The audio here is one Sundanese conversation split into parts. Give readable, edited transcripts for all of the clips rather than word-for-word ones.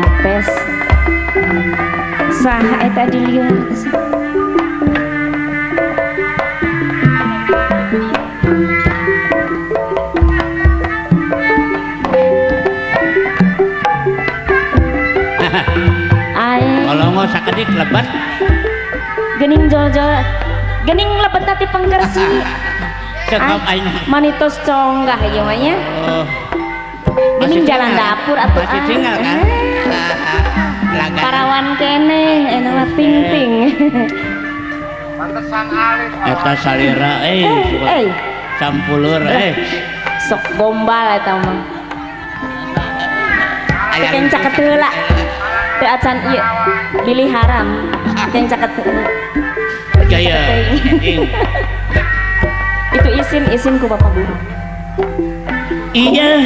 Kempes. Saha eta di lieur teh? Ae. Kolongo sakedik lebat. Gening jol-jol. Gening lebet ti pengkersi. Cekap aing. Manitos conggah ieu mah nya. Oh. Gening jalan dapur atuh. Masih tinggal kan? Parawan keneh eta mah ting-ting. Pantesan alit. Eta salira euy. Campulur euy. Sok gombal eta mah. Teu caket heula. Teu acan ieu bilih haram. Teu caket heula. Jaya. Itu isin ku bapak guru. Iya.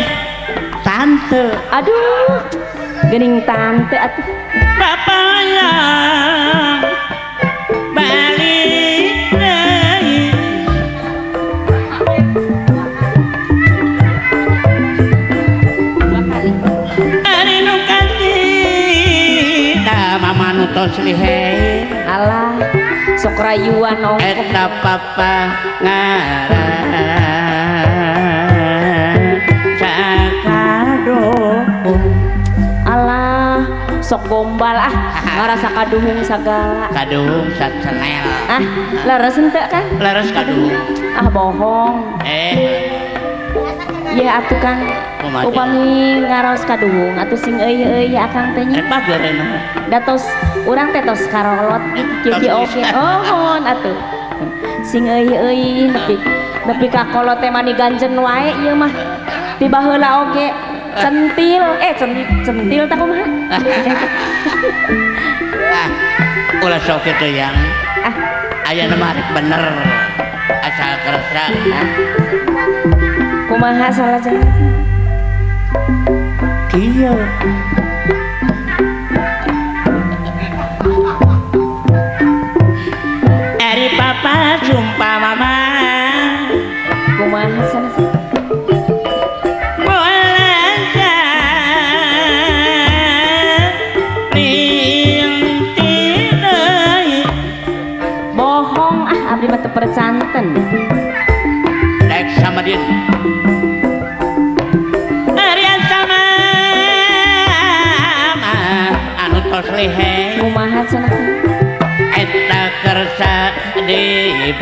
Tante. Aduh. Gening tante atuh. Bapaknya balik deui. Dua kali. Ari nu kasih da mama nu tos lihe. Alah, sok rayuan ongkoh. Eta papa ngaran sakadohong. Alah, sok gombal ah, ngarasa kaduhung sagala. Kaduhung sacenel. Ah, leres henteu kan? Leres kaduhung. Ah, bohong. Ya atuh Kang, upami ngaraos kaduhung atuh sing euy-euy akang teh nya. Eta gorena. Da tos urang teh tos karolot kieu oge. Oh, atuh. Sing euy-euy nepi ka kolot teh mani ganjen wae ieu mah. Ti baheula oge centil, centil tah kumaha? Ah, ulah sok kitu yang. Ah, aya mah rek bener. Asal kersa. Kumaha salah jalan? Kieu. Ari papa sumpah mama. Kumaha salah? Bohong ah, abdi mah teu percanten. Daek sama din. Arian sama anu tos lihe. Kumaha cenah? Eta kersa dibalikan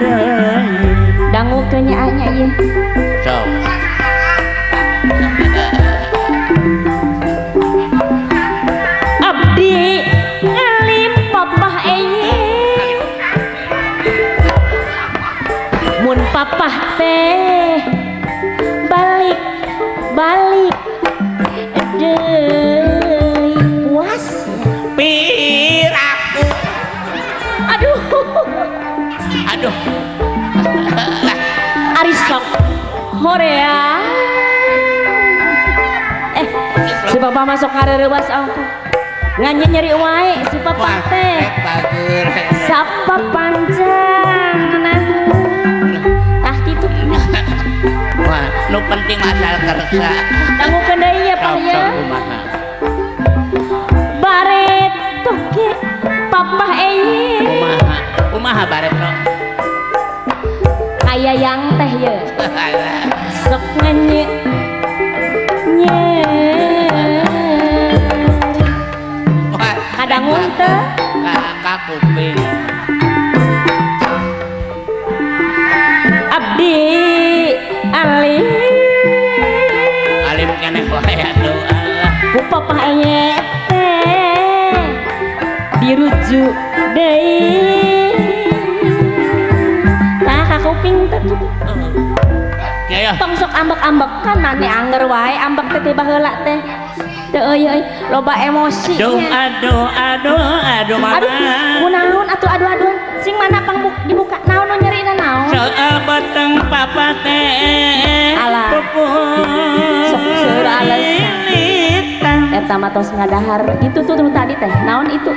deui. Dangukeun nya anya ieu. Sok. Abdi ngalim papah eye. Mun papah teh balik balik deui puas piraku. Aduh. Aduh. Ari sok horea. Si papa masuk kareurewas ongkoh. Nganyi nyeri wae si papa teh. Sapa panjang nah. Tah kitu. Wah, nu penting asal kersa. Dangukeun deui ya Pak ya. Bareto ge papah eye. Kumaha? Kumaha bareto? Kaya yang teh ye. Sok nganyi nye. Kadangun teh ka kuping. Abdi alim alim keneh wae atuh Allah. Ku papah eye teh dirujuk deui. Tah ka kuping teh kitu. Ya. Tong sok ambek-ambekan mane anger wae ambek teh baheula teh. Teu euy euy loba emosi. Aduh aduh aduh aduh mama. Aduh kunaon atuh aduh-aduh sing mana pang dibuka naon nu nyerina naon. Soal beteng papa teh. Alah. Sok seur alasan. Eta mah tos ngadahar itu tuh tadi teh naon itu.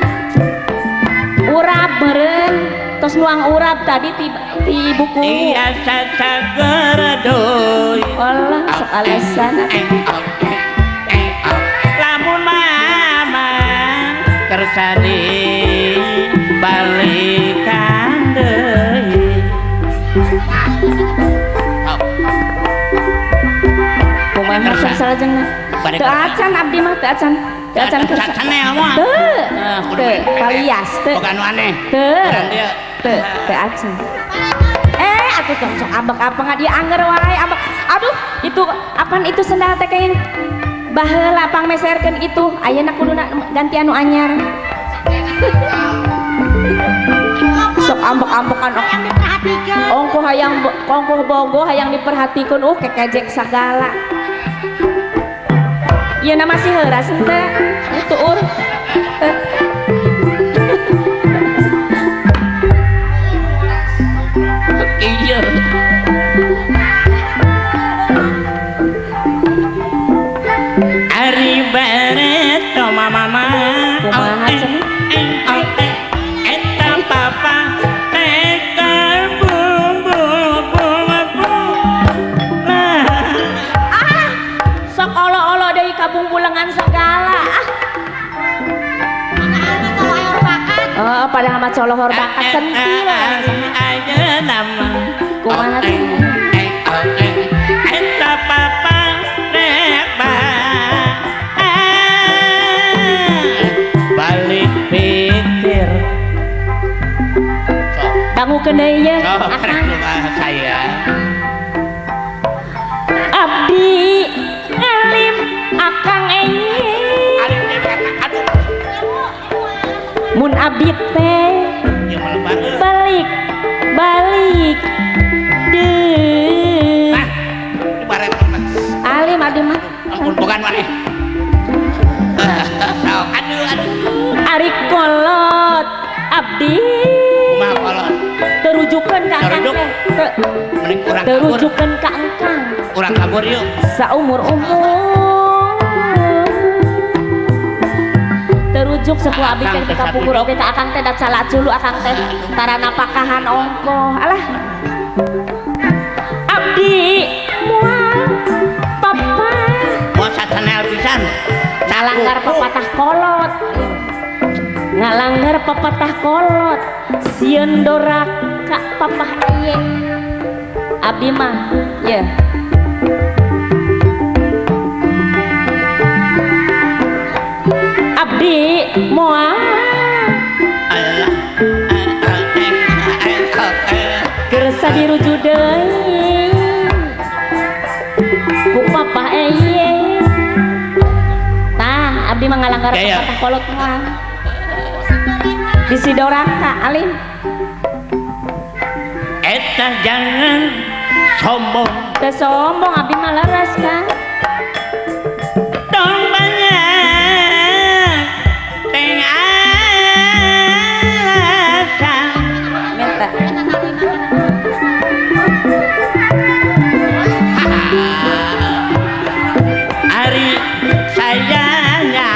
Urap meureun tos nuang urap tadi ti buku. Iya sasager deui. Alah. Sok alasan. Lamun mama kersa dibalikan deui. Kumaha sok salajengna? Teu acan abdi mah teu acan. Teu acan kersa. Teu. Teu palias teu. Boga anu aneh. Teu. Teu teu acan. Atuh sok abek-abek dia anger wae abek. Aduh, itu apaan itu sendal teh kenging baheula pangmeserkeun itu. Ayeuna kuduna ganti anu anyar. Sok ambek-ambekan ongkoh hayang ongkoh bogo hayang diperhatikeun kekejek sagala. Ieu na masih heuras teh. Tuur. Iya. Ari baret mama kumaha cenah? Eta papa teka bumbu bumbu. Ah, sok olo-olo deui kabungbulengan segala. Ah. Oh, padahal mah colohor bakat sentil. Ayeuna mah kumaha teh? Eta papa rek balik pikir. Dangukeun deui ye. Akang saya. Abdi alim akang eye. Mun abdi teh balik balik deui. Alim abdi mah. Ampun bukan maneh. Aduh aduh. Ari kolot abdi. Kumaha kolot? Terujukeun ka akang teh. Terujukeun ka engkang. Urang kabur yuk. Saumur-umur. Terujuk sepuh abdi teh ka kapungkur oge ka akang teh da calaculu akang teh tara napakahan ongkoh. Alah. Abdi moal papa. Moal sacanel pisan. Ngalanggar pepatah kolot. Ngalanggar pepatah kolot. Sieun doraka papah eye. Abdi mah ye. Abdi moal kersa dirujuk deui ku papah eye. Tah abdi mah ngalanggar pepatah kolot moal. Bisi doraka alim. Eta jangan sombong. Teu sombong abdi mah leres kan. Tong banyak teng alasan. Minta. Ari sayangnya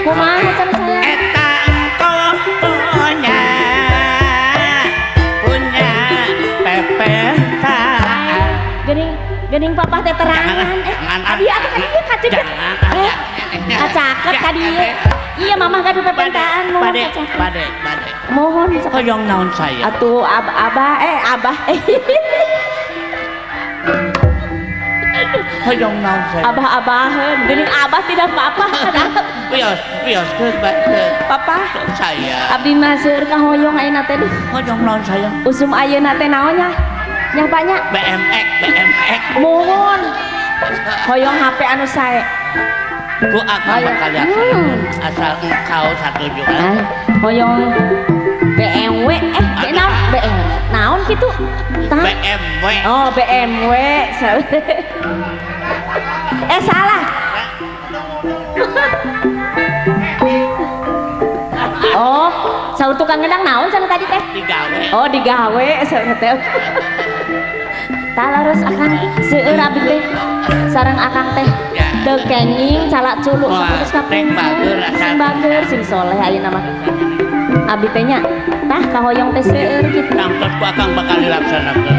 kumaha cenah saya? Eta engkau punya punya pepentaan. Geuning geuning papah teh terangan. Abi atuh ka dieu kaceket. Kacaket ka dieu. Iya mamah gaduh pepentaan mohon kacaket. Bade bade. Mohon hoyong naon saya? Atuh abah abah. Hoyong naon saya? Abah-abaheun. Geuning abah tidak apa-apa kan. Wios wios geus Papa saya. Abdi mah seueur kahoyong ayeuna teh. Hoyong naon saya? Usum ayeuna teh naon nya? Nya Pak nya? BMX BMX. Mohon. Hoyong HP anu sae. Ku akan bakal dilaksanakeun asal engkau satuju. Hoyong BMW naon BMW naon kitu? BMW. Oh, BMW. Salah. Oh, saur tukang ngendang naon cenah tadi teh? Digawe. Oh, digawe saur teh. Tah leres akang seueur abdi teh. Sareng akang teh teu kenging calak culuk saputus kapungkur. Sing bager sing soleh ayeuna mah. Abdi teh nya tah kahoyong teh seueur kitu. Tangtos ku akang bakal dilaksanakeun.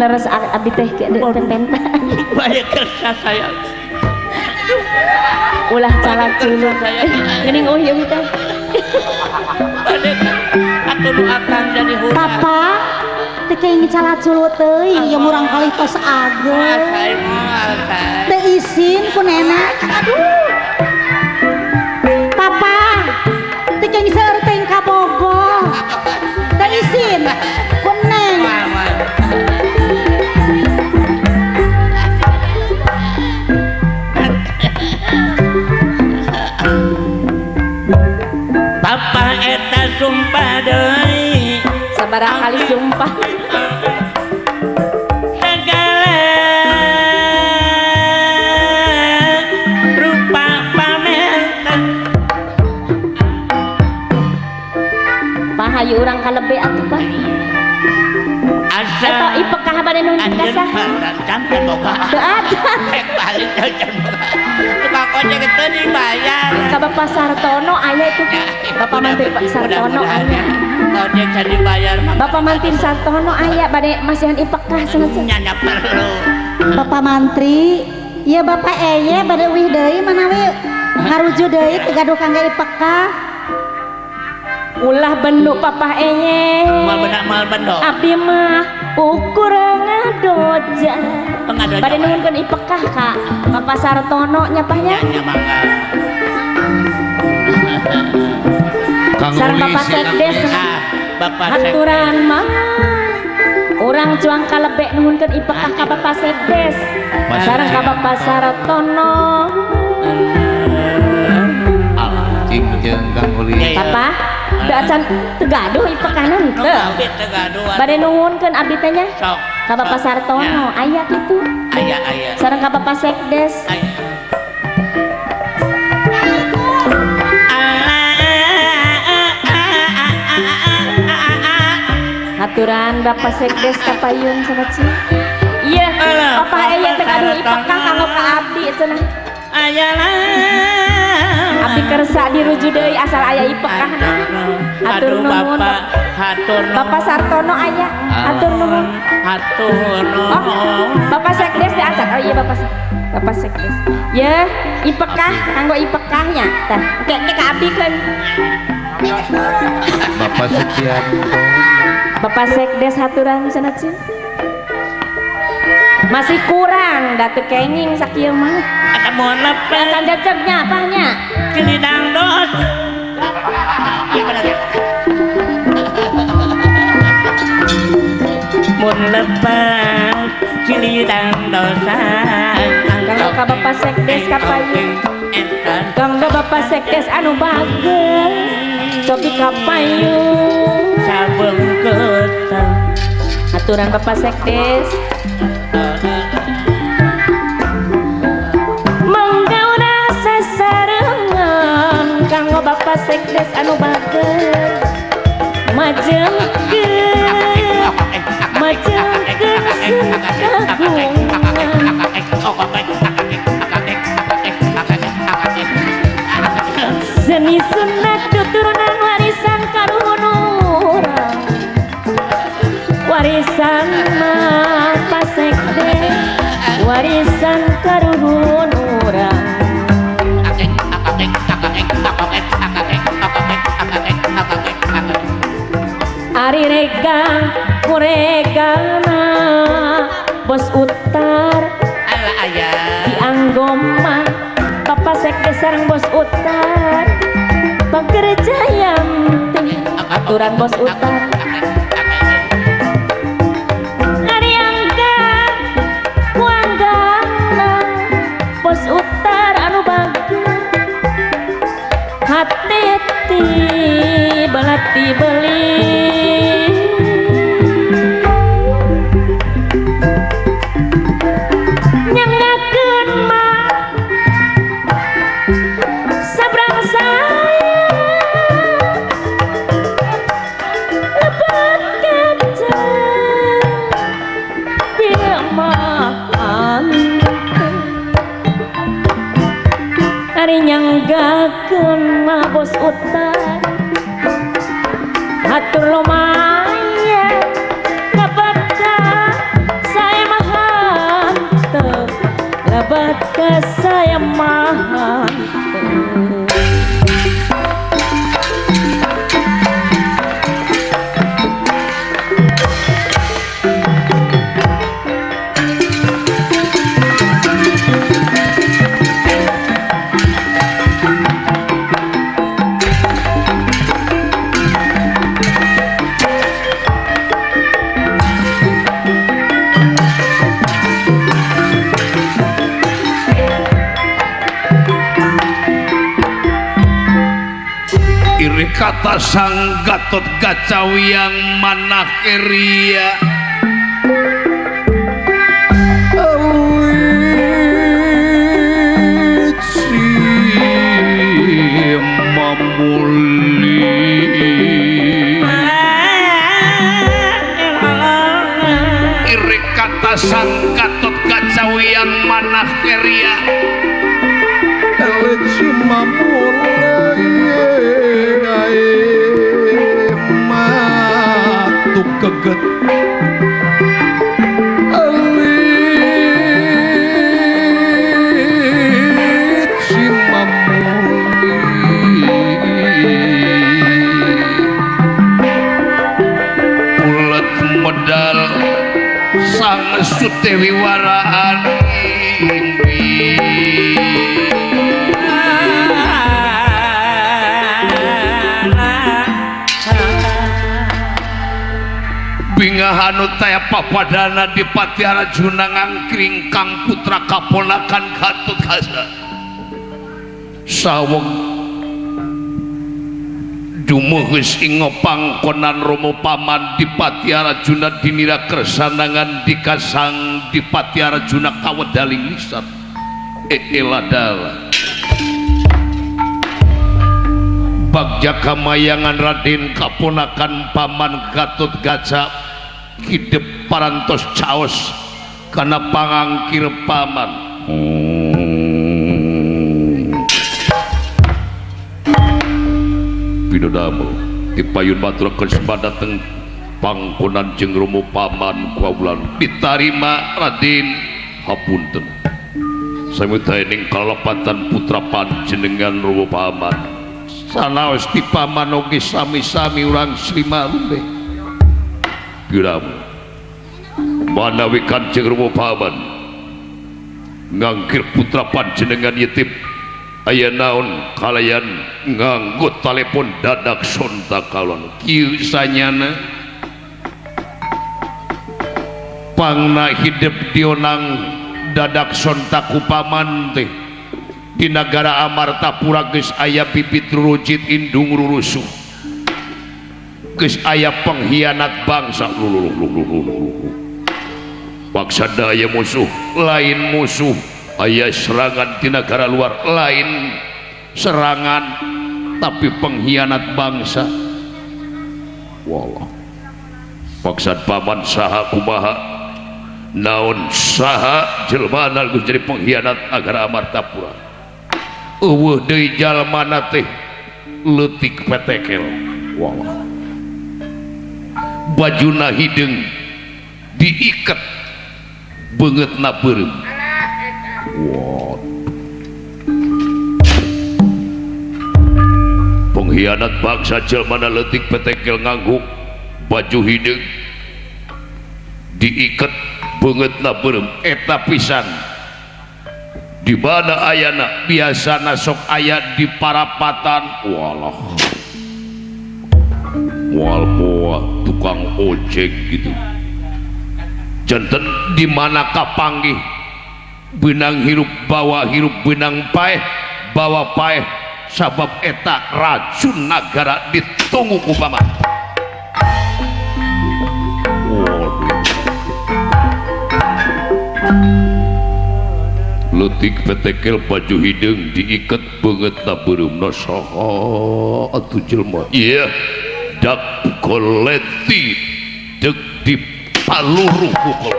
Leres abdi teh teh penta. Bade kersa saya. Ulah calak culuk. Geuning uyung teh. Bade atuh nu akang jadi hurang. Papa teu kenging calaculu teuing ieu murang kali tos ageng. Teu isin ku nenek. Aduh. Papa teu kenging seueur teuing kabogoh. Teu isin ku neng. Papa eta sumpah deui. Sabaraha kali sumpah. Segala rupa pamertan. Pak hayu urang kalebe atuh Pak. Asa eta ipekah bade nuhun ka saha? Can teu boga. Teu acan. Rek balik teu can boga. Tukang ojek teu dibayar. Ka Bapak Sartono aya itu. Bapak Mantri Pak Sartono aya. Ojek can dibayar mah. Bapak Mantri Sartono aya bade masihan ipekah cenah. Nya perlu. Bapak Mantri, ieu Bapak eye bade uih deui manawi ngaruju deui teu gaduh kangge ipekah. Ulah benuk Papa eye. Moal benak moal bendo. Abdi mah ukur ngadoja. Pengadoja. Bade nuhunkeun ipekah ka Bapak Sartono nya Pak nya. Nya mangga. Sareng Bapak Sekdes. Bapak Sekdes. Aturan mah urang cuang kalebe nuhunkeun ipekah ka Bapak Sekdes. Sareng ka Bapak Sartono. Cing jeung Kang Uli. Papa, teu acan teu gaduh ipekahna henteu. Bade nuhunkeun abdi teh nya. Ka Bapak Sartono aya kitu. Aya aya. Sareng ka Bapak Sekdes. Aturan Bapak Sekdes kapayun sahabat sih. Iya, Papa aya teu gaduh ipekah kanggo ka abdi cenah. Ayalah. Abdi kersa diruju deui asal aya ipekahna. Hatur nuhun Bapak, hatur nuhun. Bapak Sartono aya, hatur nuhun. Hatur nuhun. Oh, Bapak Sekdes teh acan. Oh iya Bapak Bapak Sekdes. Ye, ipekah kanggo ipekahnya. Tah, engke ka abdi keun. Bapak Setianto. Bapak Sekdes haturan cenah cing. Masih kurang da teu kenging sakieu mah. Asa moal lepet. Acan jejegnya apanya? Cilidang dos. Mun lepas cilidang dosa. Kanggo ka Bapak Sekdes kapayun. Kanggo Bapak Sekdes anu bageur. Cobi kapayun. Sabeungkeut. Aturan Bapak Sekdes. Mangga urang sasarengan kanggo Bapak Sekdes anu bageur. Majengkeun majengkeun kagungan. Seni sunat tuturunan warisan karuhun urang. Warisan mah Pak Sekdes, warisan karuhun urang. Ari regang kuregana bos utar ala aya dianggo mah Bapak Sekdes sareng bos utar bekerja yang aturan bos utar. Ari angga ku anggana bos utar anu bageur hati-hati belati beli. Nyangakeun mah sabrang saya lebet kaca bieu mah henteu. Ari nyanggakeun mah bos utar hatur lumayan kabaca Lebat kasayamahan. Kata sang Gatot Kaca yang manah keria awit si mamuli iri kata sang Gatot Kaca yang manah keria awit si mamuli matuk keget alit si mamuli ulet medal sang Sutewi waraan impi. Bingahanu taya papadana di Patiara Junangangkring kang putra kaponakan Gatot Kaca saweg dumuhus ing pangkonan Romo Paman di Patiara Juna dinira kersanangan dikasang di Patiara Juna kawedaling lisan eladala Bagja kamayangan Raden kaponakan Paman Gatot Kaca hidup parantos caos karena pangangkir paman. Pidodamel dipayun matur kesma dateng pangkonan jeung Romo Paman kawulan ditarima Raden hapunten samudaya kalepatan putra panjenengan Romo Paman sanaos di paman oge sami-sami urang Sri Malumbe. Piramu manawi Kanjeng Romo Paman ngangkir putra panjenengan yetip aya naon kalayan nganggo telepon dadak sonta kalon kieu sanyana pangna hidep dionang dadak sonta ku paman teh di nagara Amartapura geus aya bibit rurujit indung rurusuh geus aya pengkhianat bangsa maksada aya musuh lain musuh aya serangan di negara luar lain serangan tapi pengkhianat bangsa. Wallah maksad paman saha kumaha naon saha jelmana geus jadi pengkhianat nagara Amartapura eueuh deui jalmana teh leutik petekel. Wallah bajuna hideung diiket beungeutna beureum. Waduh. Pengkhianat bangsa jelmana leutik petekel nganggo baju hideung diiket beungeutna beureum eta pisan. Di mana ayana biasana sok aya di parapatan. Walah mual moa tukang ojek gitu janten di mana kapanggih benang hirup bawa hirup benang paeh bawa paeh sabab eta racun nagara ditunggu ku paman. Waduh leutik petekel baju hideung diiket beungeutna beureumna saha atuh jelema ieu dak goleti dek di paluruh pukul.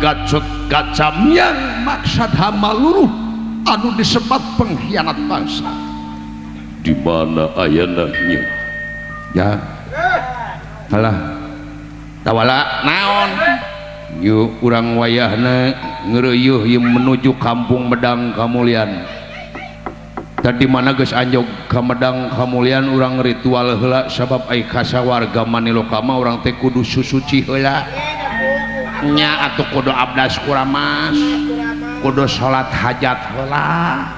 Gacot Kaca yang maksad hamaluruh anu disebat pengkhianat bangsa. Di mana ayana nya? Ya. Alah. Tawala naon? Yuk urang wayahna ngeureuyeung ieu menuju kampung Medang Kamulyan. Tadi mana geus anjog ka Medang Kamulyan urang ritual heula sabab ai kasawarga Maniloka mah urang teh kudu susuci heula. Nya atuh kudu abdas kuramas, kudu salat hajat heula.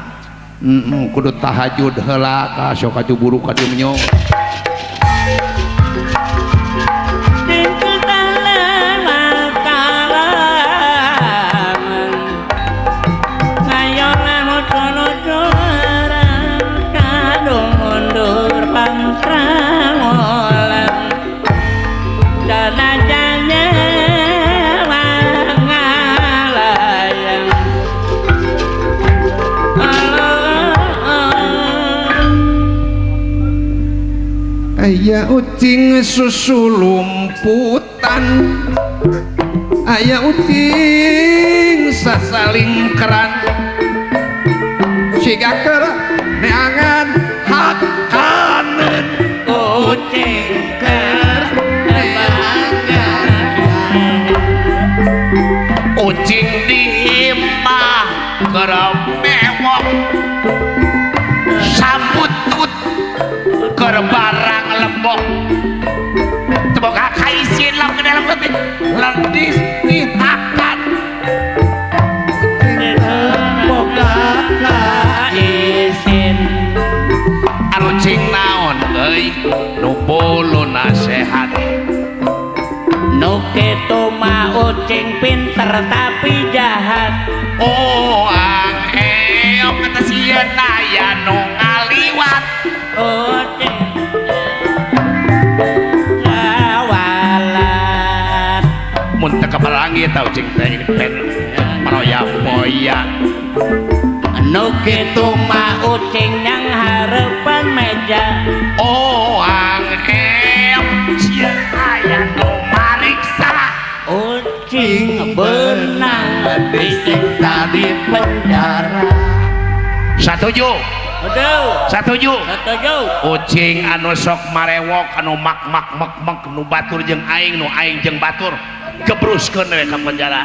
Kudu tahajud heula ka sok atuh buru ka dieu menyo. Aya ucing susu lumputan, aya ucing sasaling keran, siga keur neangan hakaneun ucing keur neangan ucing di imah keur mewok sambutut keur barang lembok teboga kaisin lam ke dalam ketik lendis dihakan teboga kaisin arucing naon euy nu bolu nasehat nu kitu mah ucing pinter tapi jahat oh ang eok kata sieun aya nu ngaliwat ucing kawalan mun teu kapalangi tau cing teh pen maroya-moya nu kitu mah ucing yang hareupan meja oh ang eok sieun aya nu mariksa ucing beunang disiksa di penjara. Satuju. Satuju. Satuju. Ucing anu sok marewok anu mak mak mak mak nu batur jeung aing nu aing jeung batur gebruskeun we ka penjara.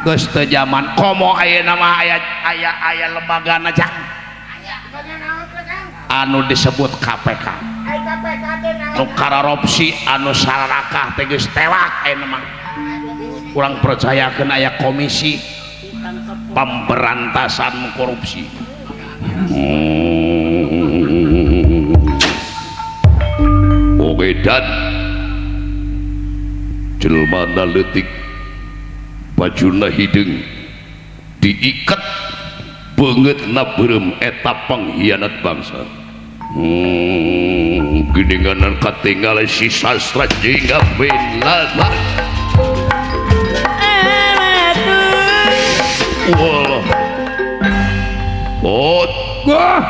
Geus teu jaman komo ayeuna mah aya aya aya lembagana jang. Anu disebut KPK. Nu karorupsi anu sarakah teh geus tewak ayeuna mah. Urang percayakeun aya komisi pemberantasan korupsi. Oke dan jelmana leutik bajuna hideung diiket beungeutna beureum eta pengkhianat bangsa. Geninganan katinggal si sastra jingga binlala. Wah. Oh, wah.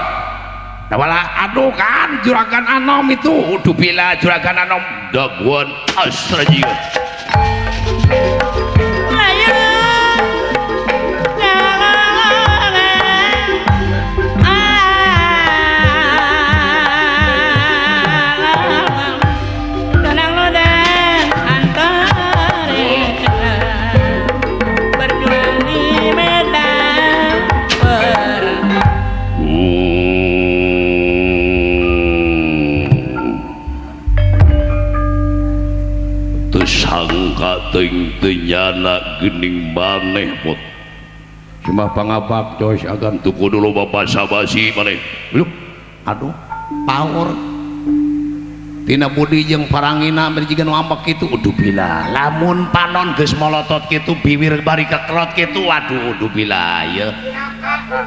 Tawala aduh kan juragan anom itu. Uduh bila juragan anom daguan astra jingga. Sangka teuing teu nyana geuning maneh pot. Cuma pangabak coy agan teu kudu loba basa-basi maneh. Luh, aduh, power. Tina budi jeung parangina bari jiga nu ambek kitu uduh bila. Lamun panon geus molotot kitu biwir bari kekerot kitu waduh uduh bila ieu.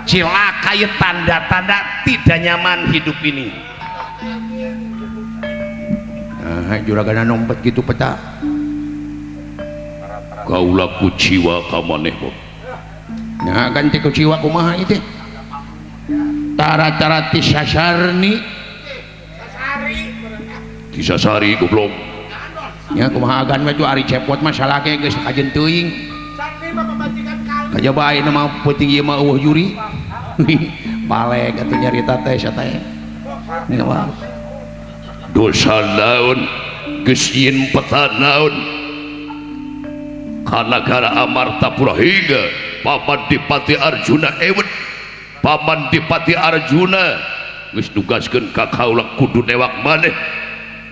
Cilaka ieu tanda-tanda tidak nyaman hidup ini. Nah, juragana nombet kitu peta. Kaula kuciwa ka maneh pot. Nah, kan teh kuciwa kumaha ieu teh? Tara-tara ti sasarni. Tisasari goblok. Ya kumaha agan we ari cepot mah salah ge geus kajen teuing. Kajaba ayeuna mah peuting ieu mah eueuh juri. Balek atuh nyarita teh sia teh. Dosa naon geus nyieun peta naon ka nagara Amartapura hingga Paman Dipati Arjuna ewet. Paman Dipati Arjuna geus nugaskeun ka kaula kudu newak maneh.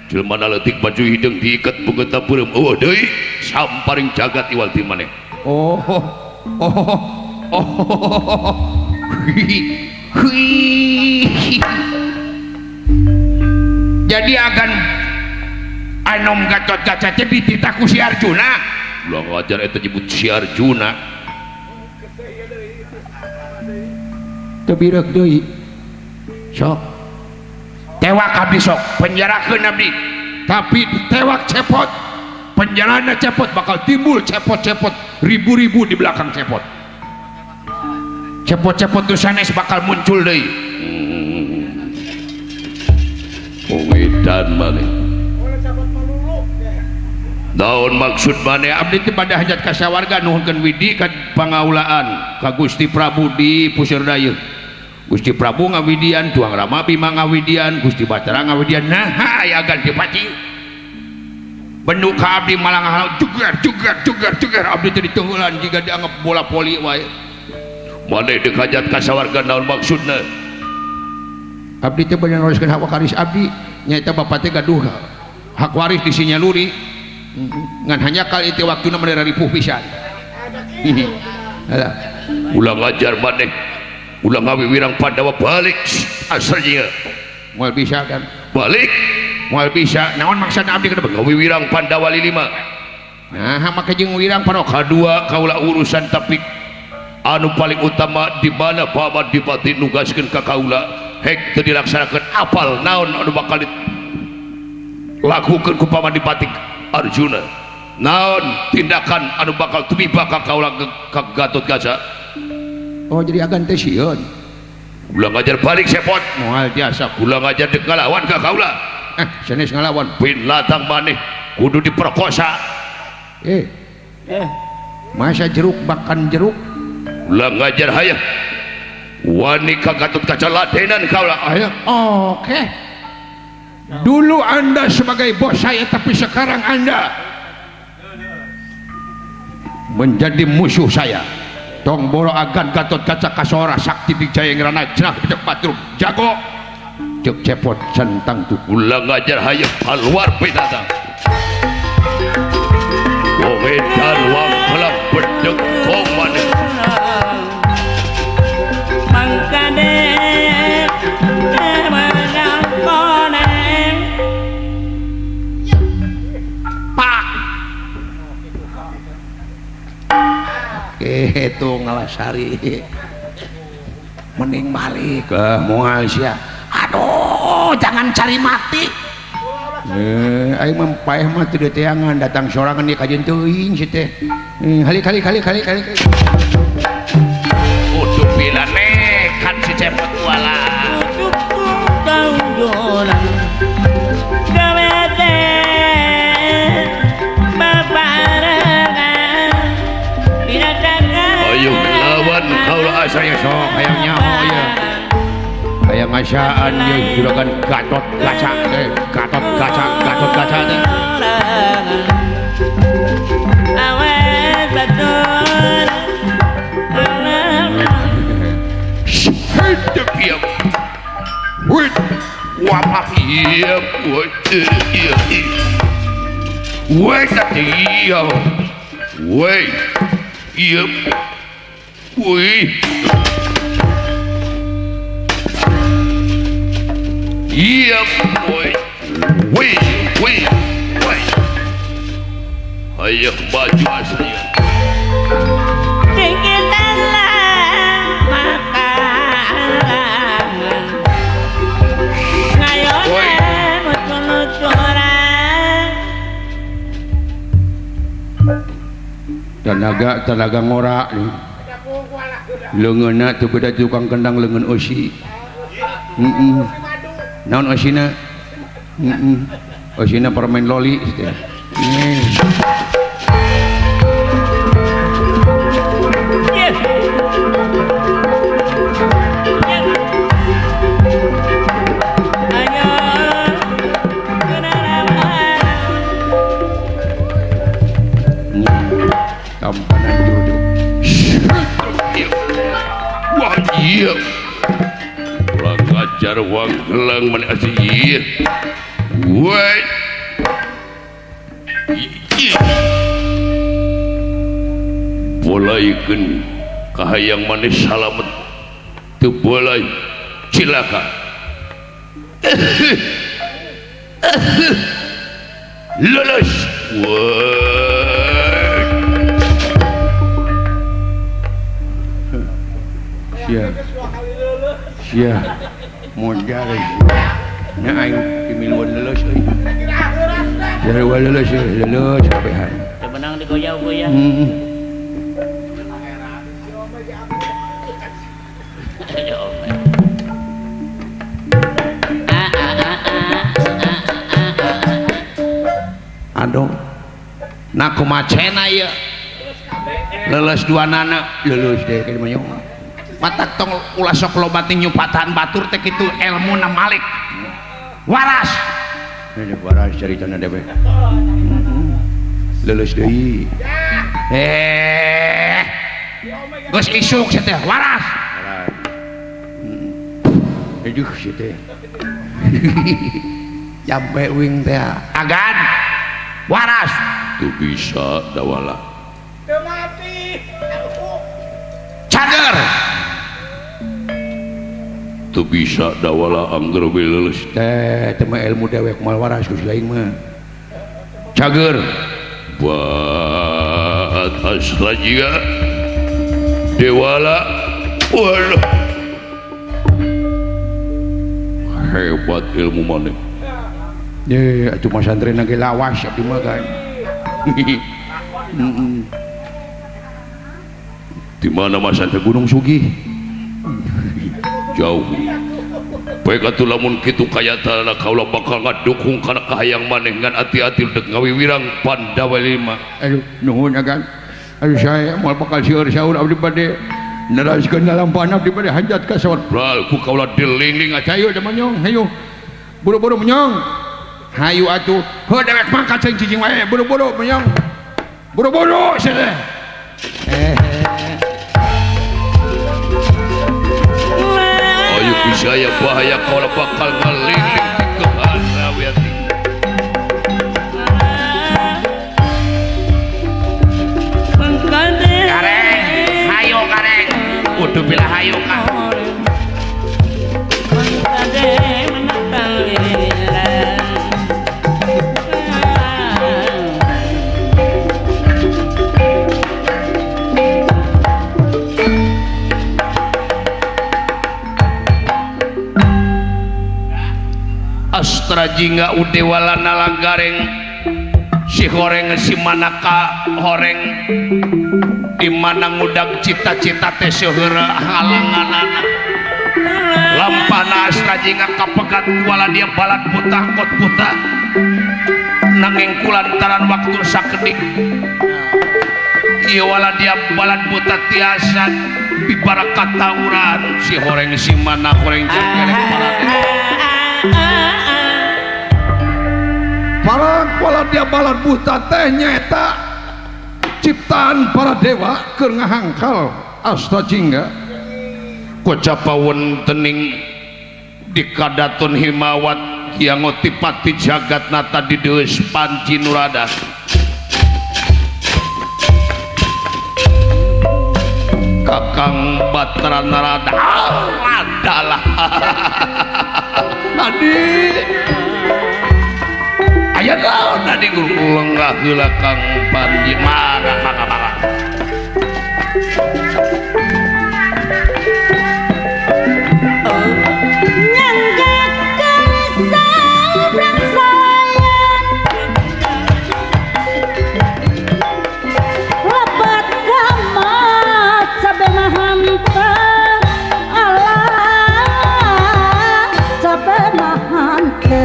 Jelema leutik baju hideung diiket beungeutna beureum eueuh deui samparing jagat iwal ti maneh. Oh oh oh. Jadi agan Anom Gatotkaca teh dititah ku si Arjuna. Ulah ngajar eta nyebut si Arjuna. Teu bireuk deui. Sok. Tewak abdi sok, penjarakeun abdi. Tapi ditewak cepot. Penjarana cepot bakal timbul cepot-cepot ribu-ribu di belakang cepot. Cepot-cepot nu sanes bakal muncul deui. Edan maneh. Naon maksud maneh abdi teh pada hajat ka sawarga nuhunkeun widi ka pangaulaan ka Gusti Prabu di Puseurdayeuh. Gusti Prabu ngawidian, Tuang Rama Bima ngawidian, Gusti Batara ngawidian. Nah, aya agan dipati. Bendu ka abdi malah ngahalau juger juger juger juger abdi teh ditunggulan jiga dianggap bola poli wae. Maneh deuk hajat ka sawarga naon maksudna? Abdi teh bade neruskeun hak waris abdi nyaeta bapa teh gaduh hak waris di Sinyaluri ngan hanya kali itu waktuna mah ripuh pisan. Ulah ngajar maneh, ulah ngawiwirang Pandawa balik asalnya. Moal bisa kan? Balik moal bisa. Naon maksudna abdi kana ngawiwirang Pandawa lilima? Nah, make jeung wirang Pandawa kadua kaula urusan tapi anu paling utama di mana Paman Dipati nugaskeun ka kaula hek teu dilaksanakeun apal naon anu bakal dilakukeun ku Paman Dipati Arjuna, naon tindakan anu bakal tumiba ka kaula ka Gatotkaca. Oh jadi agan teh sieun. Ulah ngajar balik cepot moal tiasa. Ulah ngajar deuk ngalawan ka kaula. Sanes ngalawan binatang maneh kudu diperkosa. Masa jeruk makan jeruk. Ulah ngajar hayang wani ka Gatotkaca ladenan kaula. Ayo, oke. Dulu Anda sebagai bos saya, tapi sekarang Anda menjadi musuh saya. Tong boro agan Gatotkaca kasora sakti bijaya ngrana jenah bijak patrum jago cek cepot centang tuh. Ulah ngajar hayang keluar binatang. Wong edan wong kelap bedeg koman. Itu ngalasari mending balik moal sia. Aduh, jangan cari mati. Aing mah paeh mah teu diteangan datang sorangan ieu kajeun teuing si teh. Halik halik halik halik halik. Uduh bila nekat si cepot wala. Ayo lawan kaula saya sok hayang nyaho ieu. Hayang ngasaan ieu juragan Gatotkaca teh, Gatotkaca, Gatotkaca teh. Awet batur. Hidup ieu. Wih, wah iya, wih, iya, wih, iya, wih, iya. Wih. Iya, wih. Wih, wih, wih. Ayo maju aslinya. Tenaga tenaga ngorak nih. Leungeunna teu beda tukang kendang leungeun eusi. Heeh. Naon eusina? Heeh. Eusina permen loli teh. Tampanan jodoh. Wah iya. Ulah ngajar wang gelang mana asih iya. Woi. Bolaikeun kahayang manis salamet teu bolai cilaka. Lulus. Woi. Sia. Sia. Modal. Nya aing dimiluan lulus euy. Jawa lulus lulus kabehan. Teu menang digoyah-goyah. Heeh. Aduh. Nah kumaha cena ieu? Lulus dua nana, lulus deh ka manyong. Matak tong ulah sok loba teh nyupatan batur teh kitu elmuna Malik. Waras. Ini waras caritana dewek. Lulus deui. Geus isuk sia teh waras. Aduh sia teh. Jampe wing teh. Agan. Waras. Teu bisa dawala. Teu mati. Cager. Teu bisa dawala angger we leuleus teh teh mah ilmu dewek moal waras geus lain mah. Cager. Buat asrajiga dewala. Waduh. Hebat ilmu maneh. Ye atuh mah santri ge lawas abdi mah kan. Di mana mah santri Gunung Sugih. Jauh. Baik atuh lamun kitu kayatana kaula bakal ngadukung kana kahayang maneh ngan ati-ati dek ngawiwirang Pandawa lima. Aduh nuhun agan. Aduh saya moal bakal seueur saur abdi bade neraskeun lampahan abdi bade hajat ka saur. Bral ku kaula dilingling hayu da menyong hayu. Buru-buru menyong. Hayu atuh. Heuh dewek mah kaceng cicing wae buru-buru menyong. Buru-buru sia teh. Ayo bisa bahaya kaula bakal ngaliling ke wiyati. Kareng, hayo kareng. Kudu bila hayo ka. Astra jingga udewala nalanggareng si horeng si manaka horeng di mana ngudag cita-cita teh seueur halanganana lampana astra jingga kapegat kuala dia balat putah kot putah nanging kulantaran waktu sakedik ieu wala dia balat putah tiasa bibarakat tawuran si horeng si mana horeng jeung gereng para wala dia balat buta teh nyaeta ciptaan para dewa keur ngahangkal Asta Jingga kocapa wontening di kadaton Himawat yang ngotipati jagat nata di deus Panji Nurada Kakang Batara Narada adalah Adi aya naon tadi guru lenggah heula Kang Panji mangga mangga mangga Nyanggakeun sabrang sayan lebat gamat sabe mahanteu alah sabe mahanteu.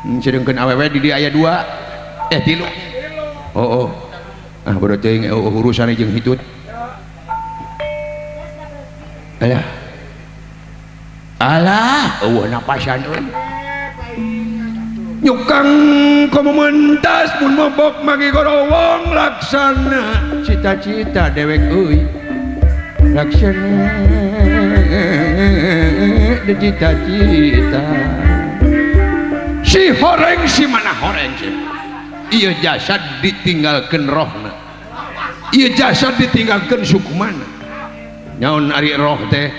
Sedengkeun awewe di dieu aya 2 eh 3. Oh oh. Ah bodoh teuing urusan jeung hitut. Alah. Alah, eueuh napasan euy. Nyukang komo mentas mun mobok magi gorowong laksana cita-cita dewek euy. Laksana cita-cita. Si horeng si mana horeng si. Ieu jasad ditinggalkeun rohna. Ieu jasad ditinggalkeun sukmana. Nyaon ari roh teh?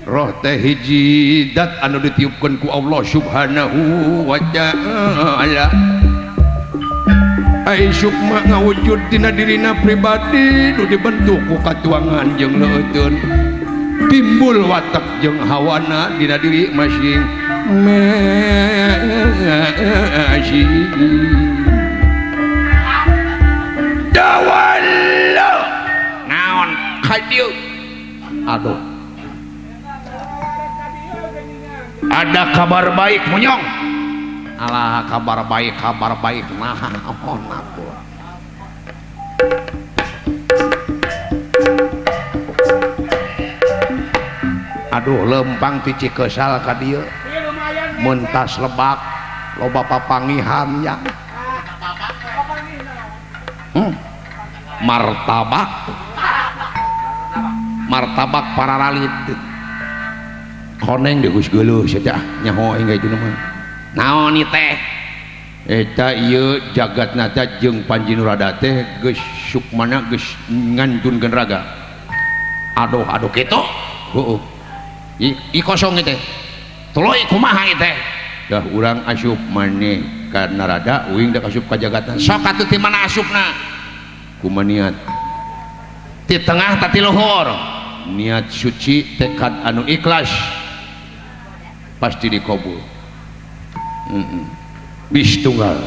Roh teh hiji dat anu ditiupkeun ku Allah Subhanahu wa ta'ala. Ai sukma ngawujud dina dirina pribadi nu dibentuk ku katuangan jeung leuteun. Timbul watak jeung hawana dina diri masing masing. Dawala naon ka dieu? Aduh. Ada kabar baik munyong. Alah kabar baik nah naon aku. Aduh lempang ti Cikesal ka dieu. Mentas lebak loba papangihan ya. Martabak. Martabak pararalit. Koneng geus geuleuh sia nyaho aing ka mah. Naon ieu teh? Eta ieu jagatna teh jeung Panjinurada teh geus sukmana geus ngantunkeun raga. Aduh aduh kitu? Heueuh. I kosong ieu teh. Tuluy kumaha ieu teh? Dah urang asup maneh ka narada uing da asup ka jagatna. Sok atuh ti mana asupna? Kumaha niat? Ti tengah ta ti luhur? Niat suci tekad anu ikhlas pasti dikabul. Bis tunggal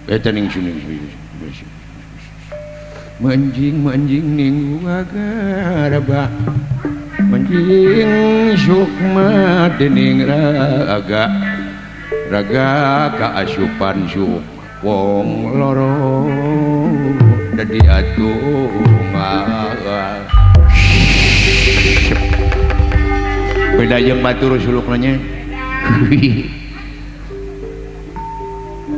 eta ning suning menjing menjing ning wagaraba menjing sukma dening raga raga kaasupan sukma wong loro dadi atunggal. Beda jeung batur sulukna nya.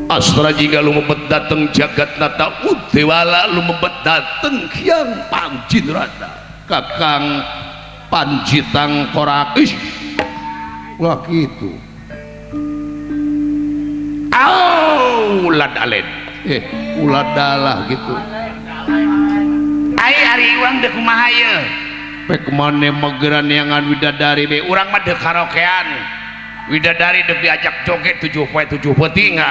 Astra jika lumebet dateng jagat nata udewala lumebet dateng Hyang Panjinrata Kakang Panjitang Korak. Ih wah kitu. Au ulad alen ulah dalah gitu. Ai ari urang deuk kumaha ieu? Pek mane megeran neangan widadari be urang mah deuk karaokean. Widadari deuk diajak joget 7 poe 7 peuting.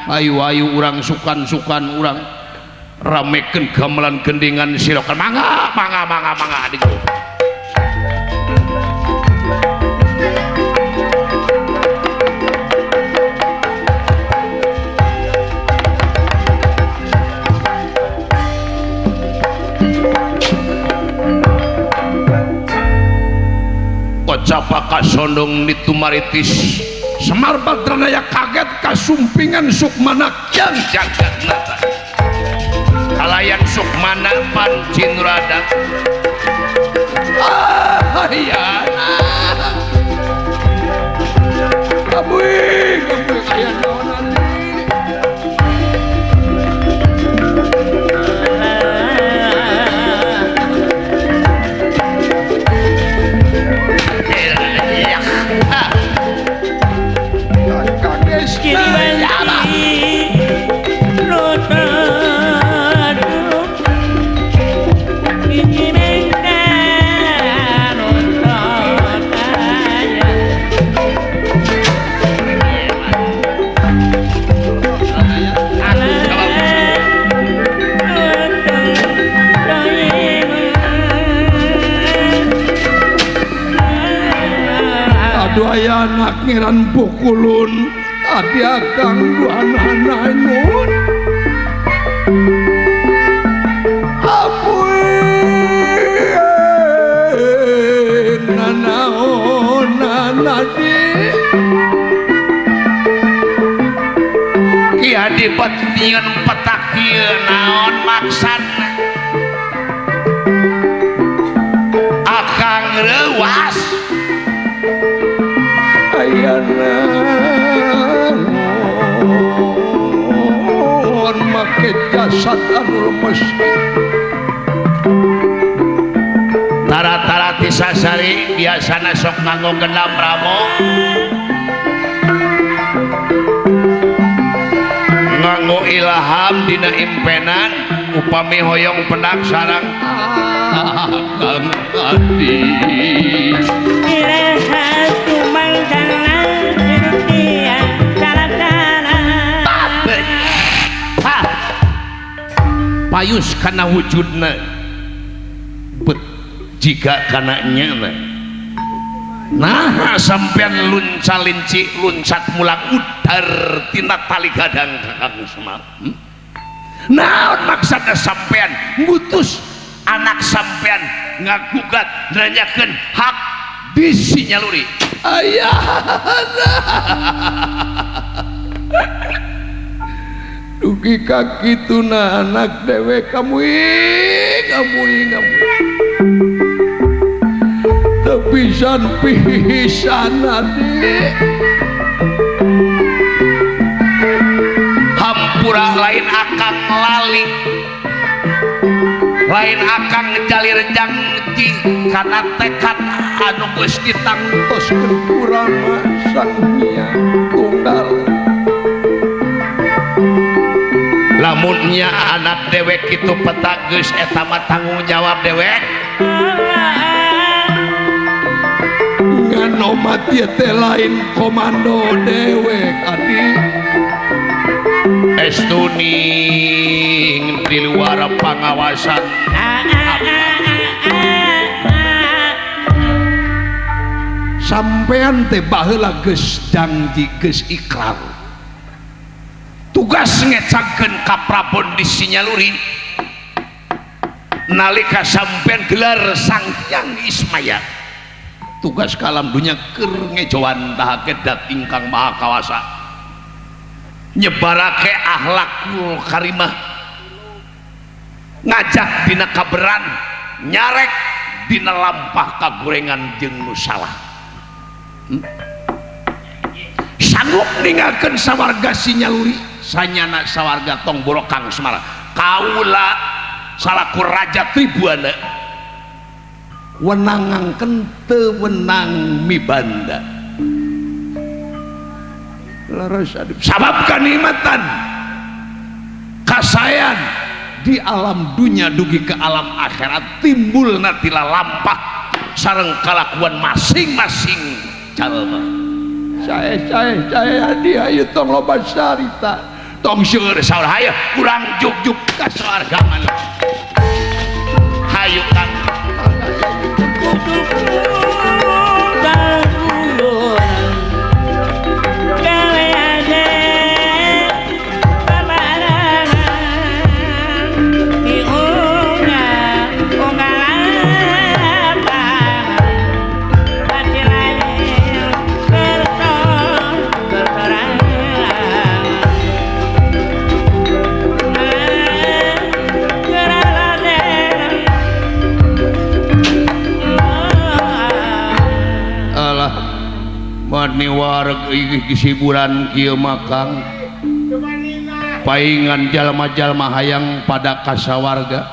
Ayu ayu urang sukan-sukan urang ramekeun gamelan gendingan sirokan mangga mangga mangga mangga adikku. Kocapa kasondong nitumaritis Semar Badranaya kaget kasumpingan sukmana kyang jagatnata kalayan sukmana Panjinurada. Ah iya abuy abuy aya naon. Aduh anak ngiran pukulun abi akang dua anak-anakun apuy nanaon nanadi dipet nyieun petak ieu naon maksana akang reuwas ayana naon make jasad anu lemes tara-tara ti sasari biasana sok nganggo gendam ramo nganggo ilham dina impenan upami hoyong pendak sarang Kang Adi payus kana wujudna bet jika kana nyana nah sampean luncalinci luncat mulang udar tina tali gadang Kakang Semar naon maksudna sampean ngutus anak sampean ngagugat nanyakeun hak bisi nyaluri ayahna dugi ka kituna anak dewek kamuing kamuing kamuing teu pisan pisan adik hampura lain akang lali lain akang jalir jangji kana tekad anu geus ditangtoskeun kurama Sang Hyang Tunggal. Lamunnya anak dewek itu petak geus eta mah tanggung jawab dewek ngan omat ieu teh lain komando dewek adi estuning di luar pengawasan sampean teh baheula geus janji geus ikrar tugas ngecangkeun ka Prabon di Sinyaluri nalika sampean gelar Sang Hyang Ismaya tugas ka alam dunya keur ngejawantahake dat ingkang maha kawasa nyebarake akhlakul karimah ngajak dina kaberan nyarek dina lampah kagorengan jeung nu salah sanggup ninggalkeun sawarga Sinyaluri sanyana sawarga tong borokang Semar kaula salaku raja Tribuana wenangangkeun teu wenang mibanda leres adip sabab kanikmatan kasayan di alam dunya dugi ke alam akhirat timbul natila lampah sareng kalakuan masing-masing jalma. Saya adi ayo tong loba sarita tong seueur saur hayu urang juk-juk ka sawarga mana hayu kang wareg kesiburan kieu makang paingan jalma-jalma hayang pada kasawarga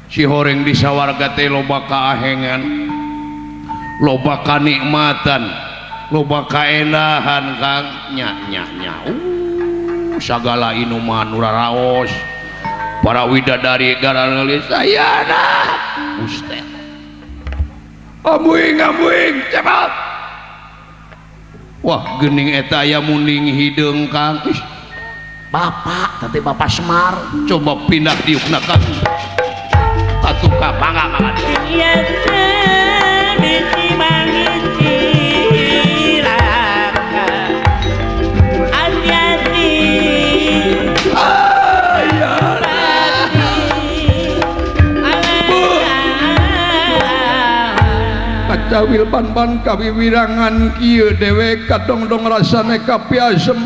si horeng di sawarga teh loba kaahengan loba kanikmatan loba kaendahan kang nya nya nya sagala inuman uraraos para widadari garangelis ayana ustet amuing amuing cepat. Wah gening eta aya munding hideung kang. Ih, bapak tadi bapak Semar coba pindah diukna kang atuh ka mangga mangga Kacawil ban-ban kawiwirangan kieu dewek kadongdong rasane kapiasem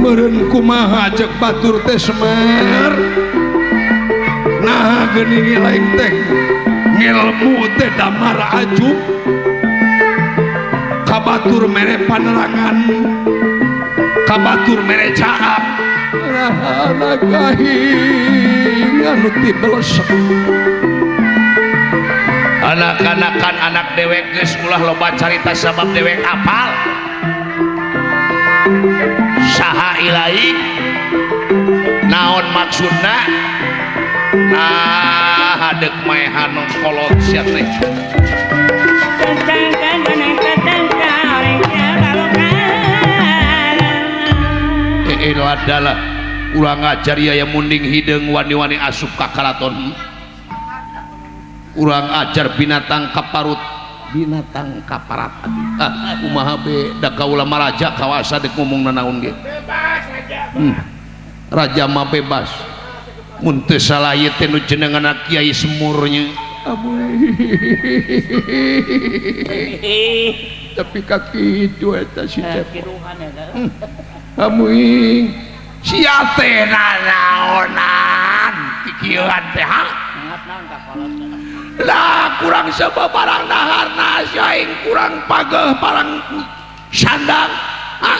Meureun kumaha cek batur teh Semar. Nah geuning lain teh ngilmu teh damar ajuk. Kabatur mere panerangan. Kabatur mere caang. Nah kahing anu tibelesek. Anak-anakan anak dewek geus ulah loba carita sabab dewek apal. Saha ilahi naon maksudna? Nah hadeuk maehan kolot sia teh. Adalah urang ngajar ya munding hideung wani-wani asup ka karaton. Urang ajar binatang kaparut, binatang kaparat. Ah, kumaha be da kaula mah raja kawasa deuk ngomong nanaon ge. Bebas raja. Raja mah bebas. Mun teu salah ieu teh nu jenenganna Kiai Semurnya. Tapi kaki itu eta si Cepot. Amuing sia teh nanaonan kikieuan teh ha? Lah kurang sebab barang daharna sia aing kurang pageuh barang sandang. Ha?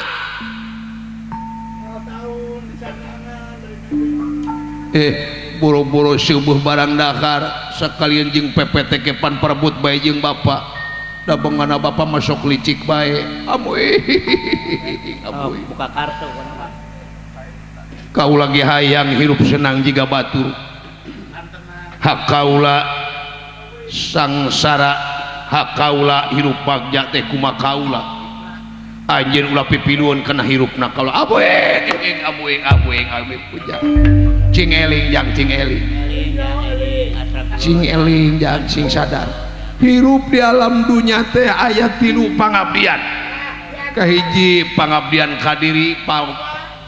Boro-boro seubuh barang dahar sakalian jeung PPTK pan perebut bae jeung bapak. Da bengana bapak masuk licik bae. Amuing. Amuing. Buka kartu kaula ge hayang hirup senang jiga batur. Hak kaula sangsara, hak kaula hirup bagja teh kumaha kaula. Anjeun ulah pipilueun kana hirupna kaula. Amuing, amuing, amuing, amuing puja. Cing eling jang cing eling. Cing eling jang cing sadar. Hirup di alam dunya teh aya tilu pangabdian. Kahiji pangabdian ka diri,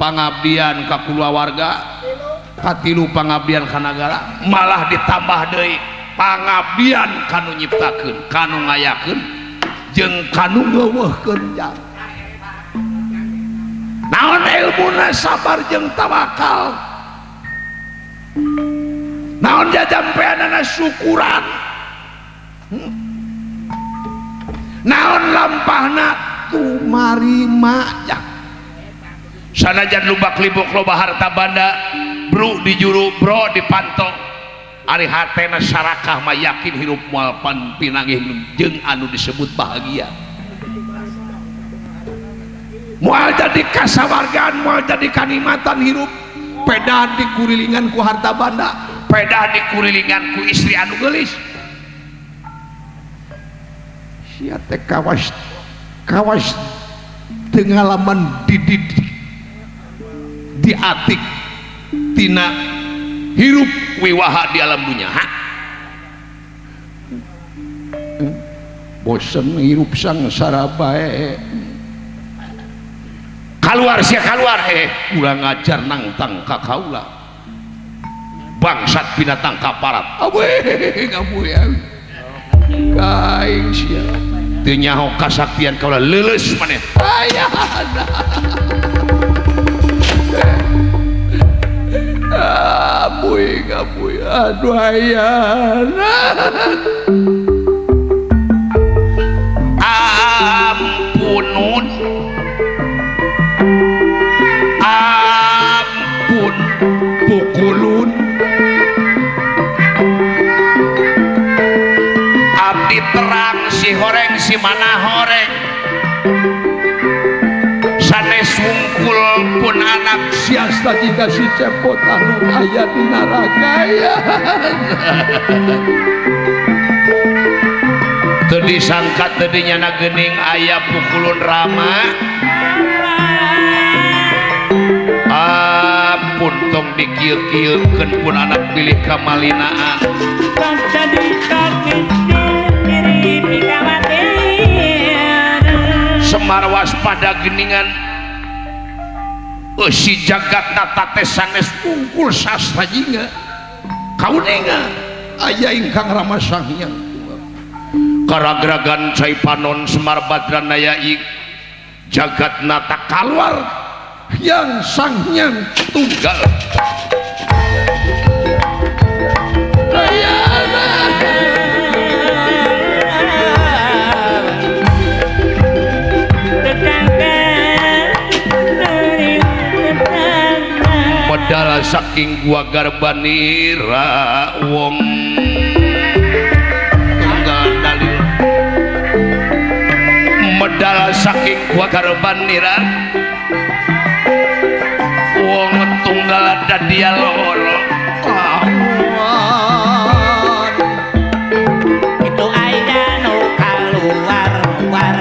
pangabdian ka kulawarga, katilu pangabdian ka nagara, malah ditambah deui pangabdian ka nu nyiptakeun, ka nu ngayakeun, jeung ka nu ngeuweuhkeun jang. Naon ilmuna sabar jeung tawakal. Naon jajampeanana syukuran. Naon lampahna tumarima jang. Sanajan lubak libuk loba harta banda, bro di juru, bro di panto. Ari hatena sarakah mah yakin hirup moal pan pinanggih jeung anu disebut bahagia. Moal jadi kasawargaan, moal jadi kanikmatan hirup. Pedah dikurilingan ku harta banda, pedah dikurilingan ku istri anu geulis. Sia teh kawas kawas tengalaman dididik diatik tina hirup wiwaha di alam dunia. Ha? Bosen hirup sangsara bae. Kaluar sia kaluar ulah ngajar nangtang ka kaula. Bangsat binatang kaparat. Abuing abuing. Kaing sia. Teu nyaho kasaktian kaula leuleus maneh. Ayana. Abuing abuing aduh ayana. Ampunun. Ampun pukulun. Abdi terang si horeng si mana horeng. Sanes wungkul pun anak siasta jika si Cepot anu aya di neraka ya. Teu disangka teu dinyana geuning aya pukulun rama. Ampun tong dikieu-kieukeun pun anak pilih kamalinaan. Semar waspada geningan si jagat nata teh sanes wungkul sastra jingga kauninga aya ingkang rama sanghyang karagragan cai panon Semar Badranaya jagat nata kaluar Hyang Sanghyang Tunggal. Medal saking gua garbanira wong tunggal dalil. Medal saking gua garbanira wong tunggal dadia loro. Itu aya nu kaluar war.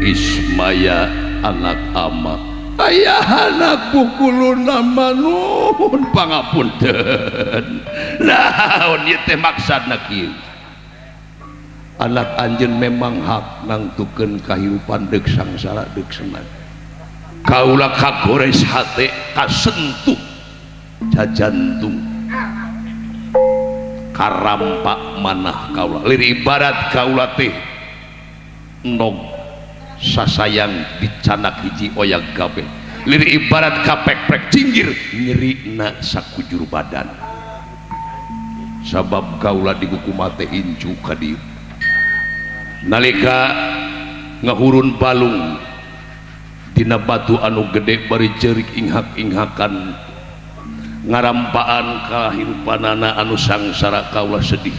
Ismaya anak ama ayah anak pukuluna manuhun pangapunten. Naon ieu teh maksudna kieu? Anak anjeun memang hak nangtukeun kahirupan deuk sangsara deuk senang. Kaula kagores hate kasentuh jajantung karampak manah kaula. Lir ibarat kaula teh nog sasayang dicanak hiji oyag kabeh. Lir ibarat kapek-prek cinggir nyerina sakujur badan. Sabab kaula dikukumate incu ka dieu. Nalika ngahurun balung dina batu anu gede bari ceurik inghak-inghakan ngarampaan kahirupanana anu sangsara kaula sedih.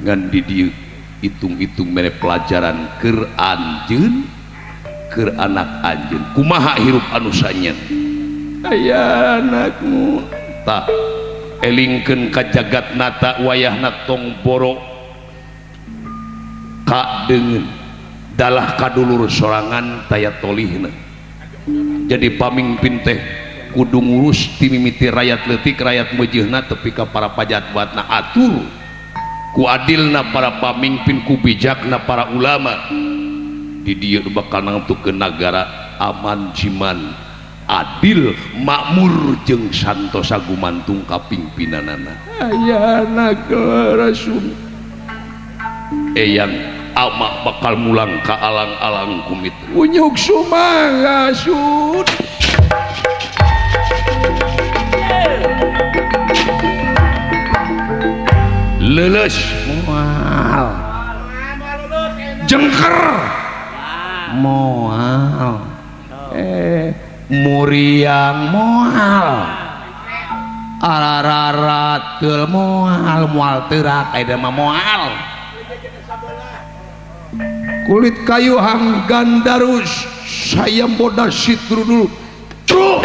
Ngan di dieu hitung-hitung mere pelajaran keur anjeun keur anak anjeun kumaha hirup anu sanyen. Aya anakmu tah elingkeun ka jagat nata wayahna tong boro ka deungeun dalah kadulur sorangan taya tolihna. Jadi pamimpin teh kudu ngurus ti mimiti rakyat leutik rakyat meujeuhna tepi ka para pajatbatna atur ku adilna para pamimpin ku bijakna para ulama. Di dieu bakal nangtukeun nagara aman jiman adil makmur jeung santosa gumantung ka pimpinanana. Aya nagara sun eyang ama bakal mulang ka alang-alang kumit unyuk sumangga sun. Leuleus moal jengker moal muriang moal arararateul moal moal teurak ayeuna mah moal. Kulit kayu hang gandarus sayam bodas sitru dulu truk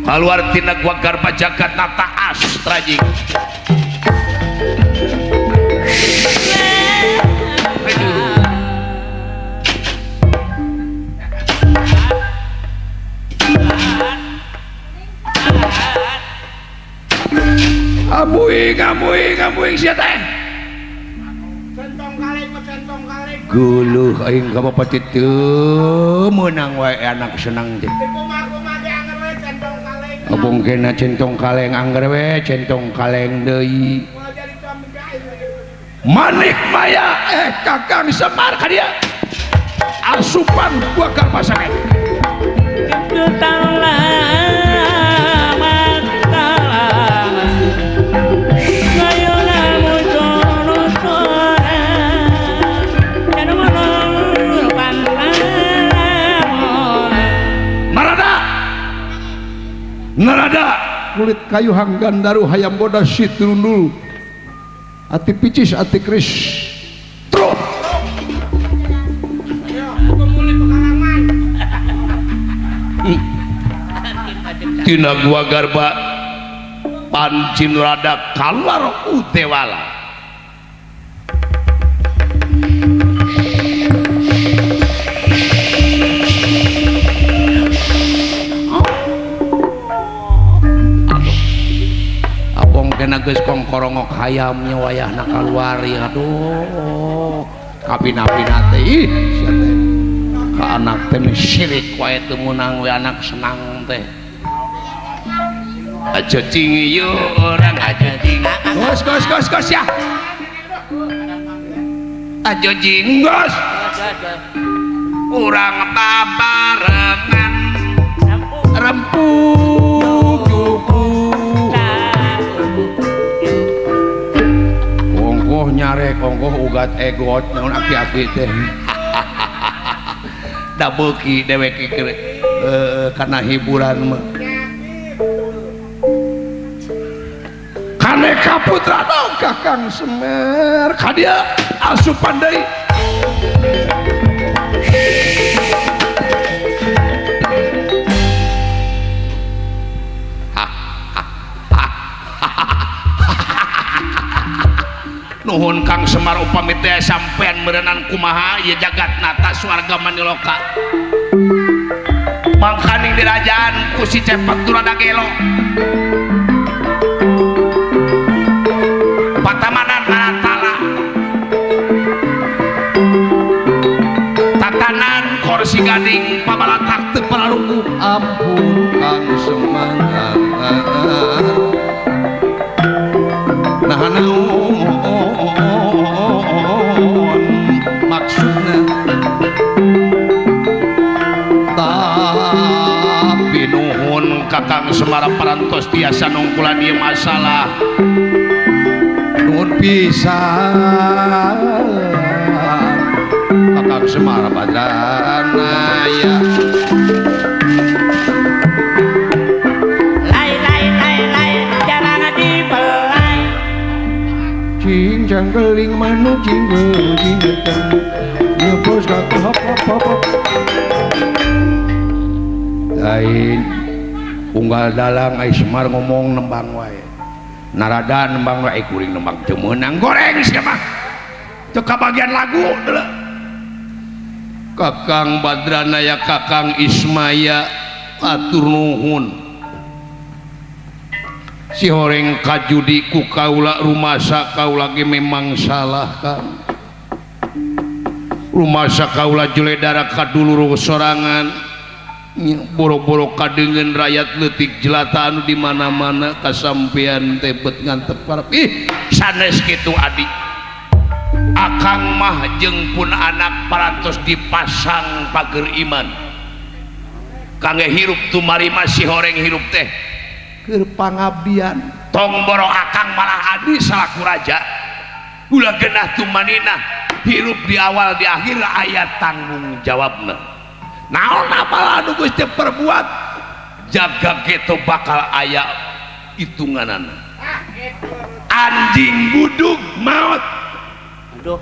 keluar tina gua garba jagat nata astra jing. Amuing amuing amuing sia teh. Guluh aing ka bapak teu meunang wae anak senang teh. Abong kena centong kaleng angger we centong kaleng deui. Manik maya kakang Semar ka dieu. Asupan gua ka pasangan. Narada kulit kayu hanggandaru hayam bodas sitrundul ati picis ati kris truk tina gua garba pancin rada kaluar utewala. Kena geus kongkorongok hayamnya wayahna kaluar aduh kapina-pina teh ih sia teh ka anak teh sirik wae teu meunang we anak senang teh. Aja cing ieu urang aja cing gos gos gos gos ya aja cing gos. Urang babarengan rempug juku ongkoh nyarek ongkoh ugat egot naon aki-aki teh da beuki dewek keur kana hiburan mah Kaneka putra dong Kakang Semar ka dieu asupan deui Nuhun Kang Semar upami teh sampean meureunan kumaha ieu jagat nata swarga maniloka mangkaning dirajaan ku si Cepot Durada Gelo patamanan maratala tatanan kursi gading pabalatak teu palaruku ampun Kang Semar nah naon maksudna tapi nuhun Kakang Semar parantos tiasa nungkulan ieu masalah nuhun pisan Kakang Semar Badrana ya lai lai lai lai jarang dibelai cincang keling manuk cinggel cinggel nyebos ka hop hop hop lain unggal dalang ai Semar ngomong nembang wae narada nembang wae kuring nembang teu meunang goreng sia mah teu kabagian lagu deuleu Kakang Badranaya Kakang Ismaya atur nuhun si horeng kajudi ku kaula rumasa kaula ge memang salah Kang rumasa kaula juledara kadulur sorangan boro-boro kadengeun rakyat leutik jelata anu di mana-mana kasampean teh bet ngantep karep ih sanes kitu adi akang mah jeung pun anak parantos dipasang pager iman kangge hirup tumarima si horeng hirup teh keur pangabdian tong boro akang malah adi salaku raja ulah genah tumanina hirup di awal di akhir aya tanggung jawabna naon apalah anu geus teu perbuat jaga kitu bakal aya hitunganana anjing budug maot aduh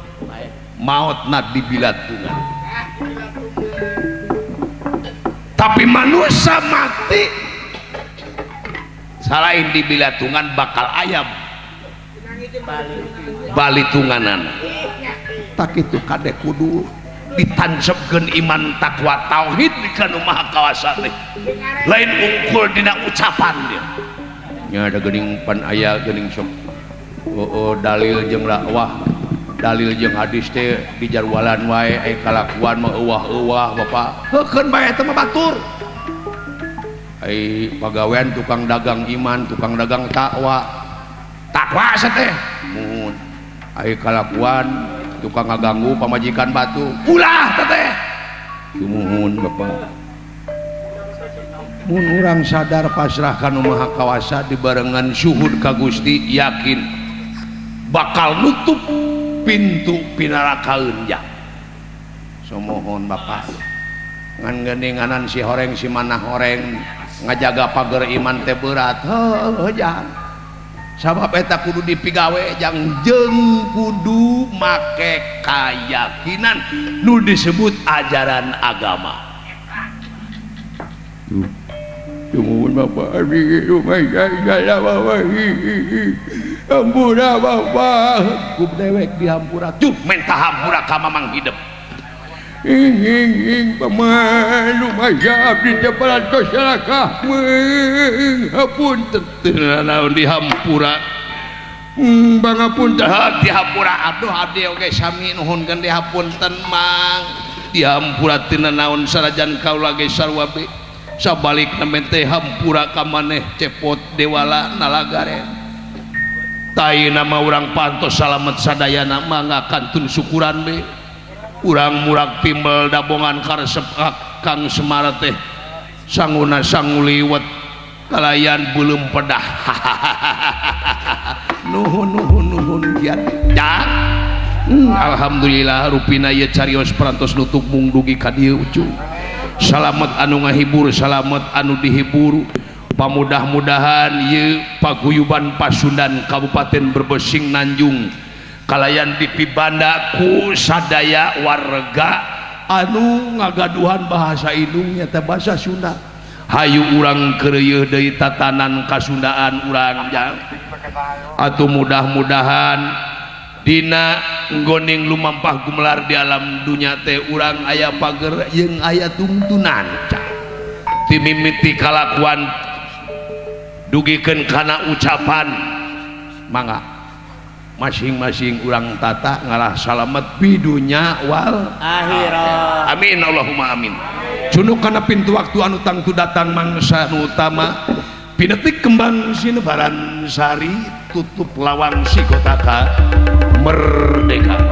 maotna dibilatungan tapi manusia mati selain dibilatungan bakal ayam balitunganan tak itu kade kudu ditancepkeun iman takwa tauhid ka nu maha kawasa teh lain ungkul dina ucapan dia nya ada geuning pan aya geuning sok oh, dalil jeung dakwah dalil jeung hadis teh dijarwalan wae aya kalakuan mah euwah-euwah bapak heukeun bae eta mah batur ai pagawean tukang dagang iman tukang dagang takwa takwa teh mun ai kalakuan tukang ngaganggu pamajikan batu ulah teh sumuhun bapak mun urang sadar pasrah ka nu maha kawasa dibarengan syuhud ka Gusti yakin bakal nutup pintu pinarakaeun ja sumuhun bapak ngan geuninganan si horeng si manah horeng ngajaga pager iman teh berat heuh jang sabab eta kudu dipigawe jang jeung kudu make kayakinan nu disebut ajaran agama. Tumuhun bapak abdi hampura bapak ku dewek dihampura tuh menta hampura ka mamang hidup ing ing ing paman lumaya abdi teh parantos salakah hapunten teu naon dihampura bangapunten dihampura aduh abdi oge sami nuhunkeun dihapunten mang dihampura teu naon sarajan kaula ge sarua be sabalikna teh hampura ka maneh cepot dewala nalagaren tai nama urang pantos salamet sadayana mangga kantun syukuran be Urang murag timbel dabongan karesep Kang Semar teh sanguna sanguliwet kalayan belum pedah. Nuhun nuhun nuhun kiat. Ya. Alhamdulillah rupina ieu carios parantos nutup mung dugi ka dieu ucu. Salamet anu ngahibur, salamet anu dihibur. Pamudah-mudahan ieu paguyuban Pasundan Kabupaten Brebes sing Nanjung kalayan dipibanda ku sadaya warga anu ngagaduhan bahasa Indung nyata bahasa Sunda. Hayu urang keureuyeun deui tatanan kasundaan urang jang. Atuh mudah-mudahan dina nggoning lumampah gumelar di alam dunya teh urang aya pager jeung aya tungtunan. Timimiti kalakuan dugikeun kana ucapan mangga masing-masing urang tata ngalah salamet bidunya wal akhirat. Amin Allahumma amin. Cunuk kana pintu waktu anu tangtu datang mangsa nu utama pinetik kembang sinebaran sari tutup lawang si kotaka merdeka.